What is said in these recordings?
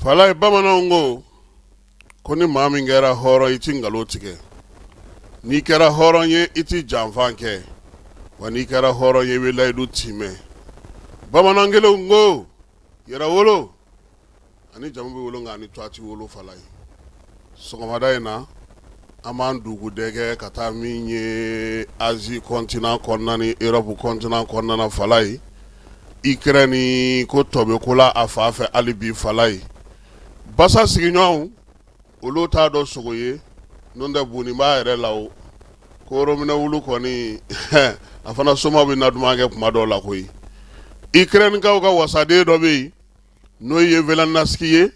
Falaye, bamananw ko ko ni maa min kɛra hɔrɔn i ti nkalon tigɛ, n'i kɛra hɔrɔn ye i ti janfa kɛ, wa n'i kɛra hɔrɔn ye i bɛ layidu timɛ. Bamanan kelenw ko yɛrɛwolo ani jamu bɛ wolo nka ani tɔgɔ tɛ wolo. Falaye, sɔgɔmada in na an b'an dugu dɛgɛ ka taa min ye Asie continent kɔnɔna ni Europe continent kɔnɔna na. Falaye, Ukraine ko tɔ bɛ ko la a fan fɛ hali bi. Falaye, basa sigiɲɔgɔnw olu t'a dɔn sogo ye n'o tɛ bunni b'a yɛrɛ la. O ko rominɛ wulu kɔni, a fana soma bɛ na duman kɛ kuma dɔw la koyi. Ukrainekaw ka wasaden dɔ bɛ yen n'o ye Zelensky ye,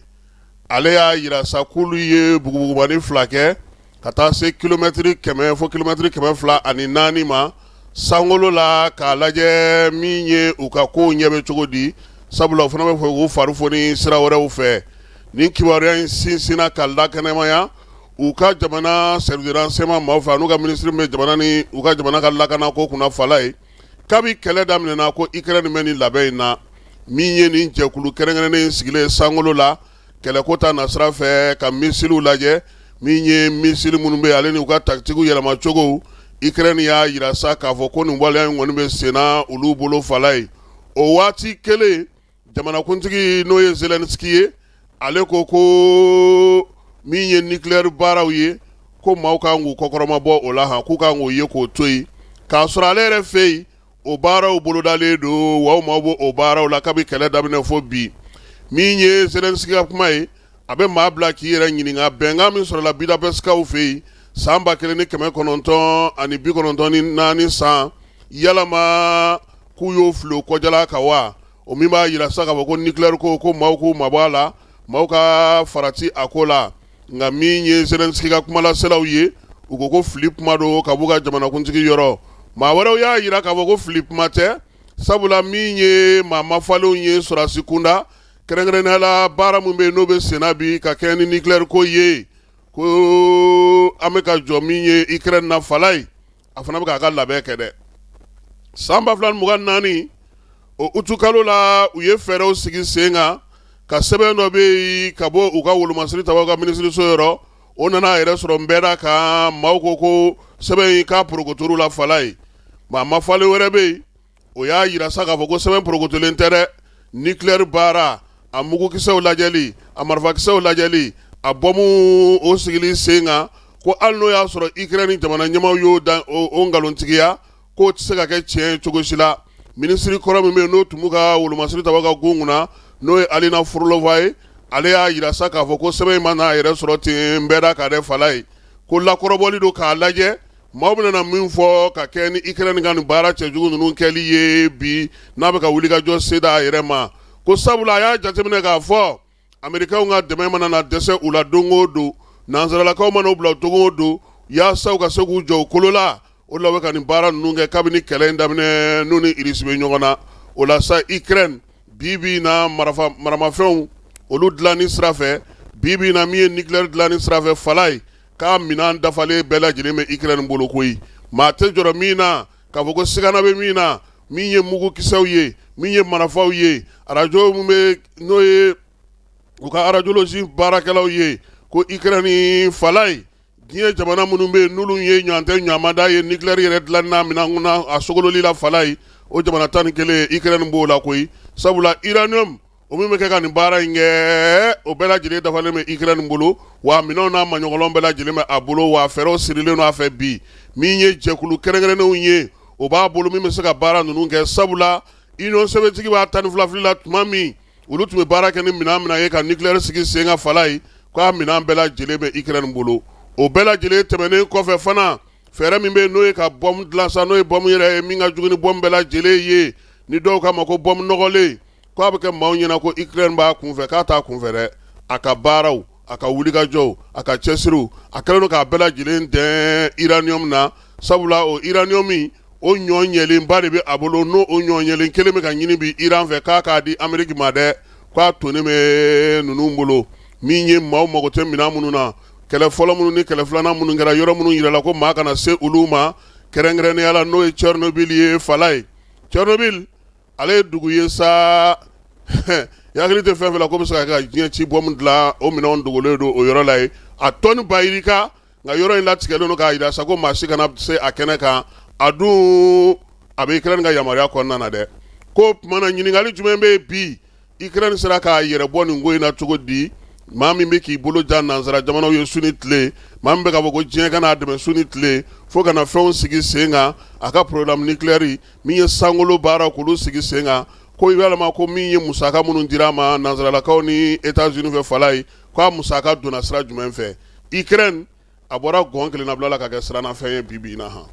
ale y'a jira sa k'olu ye bugubugumani fila kɛ ka taa se kilomɛtiri 100 fo kilomɛtiri 204 ma sankolo la k'a lajɛ min ye u ka kow ɲɛ bɛ cogo di, sabula u fana bɛ fɛ k'u fari foni sira wɛrɛw fɛ. Nin kibaruya in sinsinna ka lakɛnɛmaya u ka jamana service de renseignement maaw fɛ, n'u ka minisiri bɛ jamana ni u ka jamana ka lakanako kunna. Falaye, kabi kɛlɛ daminɛna ko Ukraine bɛ nin labɛn in na, min ye nin jɛkulu kɛrɛnkɛrɛnnen sigilen sankolo la kɛlɛko ta nasira fɛ ka missile lajɛ, min ye missile minnu bɛ ale ni u ka tactique yɛlɛmacogo, Ukraine y'a jira sa k'a fɔ ko nin waleya in kɔni bɛ senna olu bolo. Falaye, o waati kelen, jamanakuntigi n'o ye Zelensky ye, ale ko ko min ye nucléaire baaraw ye, ko maaw kan k'u kɔkɔrɔma bɔ o la han, k'u kan k'o ye k'o to yen, k'a sɔrɔ ale yɛrɛ fɛ yen o baaraw bolodalen don, wa maaw b'o o baaraw la kabi kɛlɛ daminɛ fo bi. Min ye Zelensky ka kuma ye, a bɛ maa bila k'i yɛrɛ ɲininka bɛnkan min sɔrɔla Budapestkaw fɛ yen san 1994 san, yalama k'u y'o fili o kɔjala kan wa? O min b'a jira sa k'a fɔ ko nucléaire ko, ko maaw k'u mabɔ a la, maaw ka farati a ko la. Nka min ye Zelensky ka kumalaselaw ye, u ko ko fili kuma don ka b'u ka jamanakuntigi yɔrɔ. Maa wɛrɛw y'a jira k'a fɔ ko fili kuma tɛ, sabula min ye maa mafalenw ye sɔrɔdasi kunda, kɛrɛnkɛrɛnnenya la baara min bɛ yen n'o bɛ senna bi ka kɛ ni nucléaire ko ye, ko an bɛ ka jɔ min ye Ukraine na. Falaye, a fana bɛ k'a ka labɛn kɛ dɛ. San 2024, o utukalo la, u ye fɛɛrɛw sigi sen kan ka sɛbɛn dɔ bɛ yen ka bɔ u ka wolomasiri tabaw ka minisiriso yɔrɔ, o nana a yɛrɛ sɔrɔ nbɛda kan. Maaw ko ko sɛbɛn in k'a porokotor'u la. Falaye, maa mafalen wɛrɛ bɛ yen, o y'a jira sa k'a fɔ ko sɛbɛn porokotolen tɛ dɛ. Nucléaire baara, a mugukisɛw lajɛli, a marifakisɛw lajɛli, a bɔmu o sigili sen kan, ko hali n'o y'a sɔrɔ Ukraine jamana ɲɛmaaw y'o da o nkalontigiya, k'o tɛ se ka kɛ tiɲɛ ye cogo si la. Minisiri kɔrɔ min bɛ yen n'o tun b'u ka wolomasiri tabaw ka gun kunna, n'o ye Alina Frolova ye, ale y'a jira sa k'a fɔ ko sɛbɛn in ma n'a yɛrɛ sɔrɔ ten nbɛda kan dɛ. Falaye, ko lakɔrɔbɔli don k'a lajɛ maaw bɛna na min fɔ ka kɛ ni Ukraine ka nin baara cɛjugu ninnu kɛli ye bi, n'a bɛ ka wulikajɔ se da a yɛrɛ ma, ko sabula a y'a jateminɛ k'a fɔ Amerikaw ka dɛmɛ mana na dɛsɛ u la don o don, nansaralakaw mana u bila don o don yaasa u ka se k'u jɔ u kolo la, o la u bɛ ka nin baara ninnu kɛ kabini kɛlɛ in daminɛ n'u ni Irisi bɛ ɲɔgɔn na. O la sa, Ukraine bi bi na maramafɛnw olu dilanni sira fɛ, bi bi na min ye nucléaire dilanni sira fɛ, Falaye, k'a minɛn dafalen bɛɛ lajɛlen bɛ Ukraine bolo koyi. Maa tɛ jɔrɔ min na k'a fɔ ko sigana bɛ min na, min ye mugukisɛw ye, min ye marifaw ye, arajo min bɛ n'o ye u ka radiologie baarakɛlaw ye, ko Ukraine, Falaye, diɲɛ jamana minnu bɛ yen n'olu ye ɲɔgɔn tɛ ɲɔgɔnmada ye nucléaire yɛrɛ dilanni n'a minɛn na a sogololi la, Falaye, o jamana 11, Ukraine b'o la koyi, sabula uranium o min bɛ kɛ ka nin baara in kɛ, o bɛɛ lajɛlen dafalen bɛ Ukraine bolo, wa minɛnw n'a maɲɔgɔnlɔn bɛɛ lajɛlen bɛ a bolo, wa fɛɛrɛw sirilen don a fɛ bi. Min ye jɛkulu kɛrɛnkɛrɛnnenw ye, o b'a bolo min bɛ se ka baara ninnu kɛ, sabula Union soviétique b'a 12 fili la tuma min, olu tun bɛ baara kɛ ni minɛn min ye ka nucléaire sigi sen kan, Falaye, k'a minɛn bɛɛ lajɛlen bɛ Ukraine bolo. O bɛɛ lajɛlen tɛmɛnen kɔfɛ fana, fɛɛrɛ min bɛ yen n'o ye ka bɔmu dilan sa, n'o ye bɔmu yɛrɛ ye min ka jugu ni bɔmu bɛɛ lajɛlen ye, ni dɔw k'a ma ko bɔmu nɔgɔlen, k'a bɛ kɛ maaw ɲɛna ko Ukraine b'a kunfɛ, k'a t'a kunfɛ dɛ. A ka baaraw, a ka wulikajɔw, a ka cɛsiriw, a kɛlen don k'a bɛɛ lajɛlen dɛn uranium na, sabula o uranium o ɲɔ ɲɛlenba de bɛ a bolo, n'o o ɲɔ ɲɛlen kelen bɛ ka ɲini bi Iran fɛ k'a k'a di Ameriki ma dɛ, k'a tonnen bɛ ninnu bolo. Min ye maaw mago tɛ minɛn minnu na, kɛlɛ fɔlɔ minnu ni kɛlɛ filanan minnu kɛra, yɔrɔ minnu yirala ko maa kana se olu ma, kɛrɛnkɛrɛnnenya la n'o ye Tchernobyl ye. Falaye, Tchernobyl ale ye dugu ye sa, I hakili tɛ fɛn fɛn la ko bɛ se ka kɛ ka diɲɛ ci bɔmu dilan, o minɛnw dogolen don o yɔrɔ la yen, a tɔni ba yirika. Nka yɔrɔ in latigɛlen don k'a jira sa ko maa si kana se a kɛnɛ kan. A dun a bɛ Ukraine ka yamaruya kɔnɔna na dɛ. Ko tuma na, ɲininkali jumɛn bɛ yen bi? Ukraine sera k'a yɛrɛ bɔ nin ko in na cogo di? Maa min bɛ k'i bolo jan nansara jamanaw ye su ni tile, maa min bɛ k'a fɔ ko diɲɛ ka n'a dɛmɛ su ni tile fo ka na fɛnw sigi sen kan, a ka programme nucléaire min ye sankolo baara k'olu sigi sen kan, ko yalama ko min ye musaka minnu dira a ma nansaralakaw ni États-Unis fɛ fala ye, k'a musaka donna sira jumɛn fɛ? Ukraine a bɔra gɔn kelennabila la ka kɛ sirannafɛn ye bi bi in na han.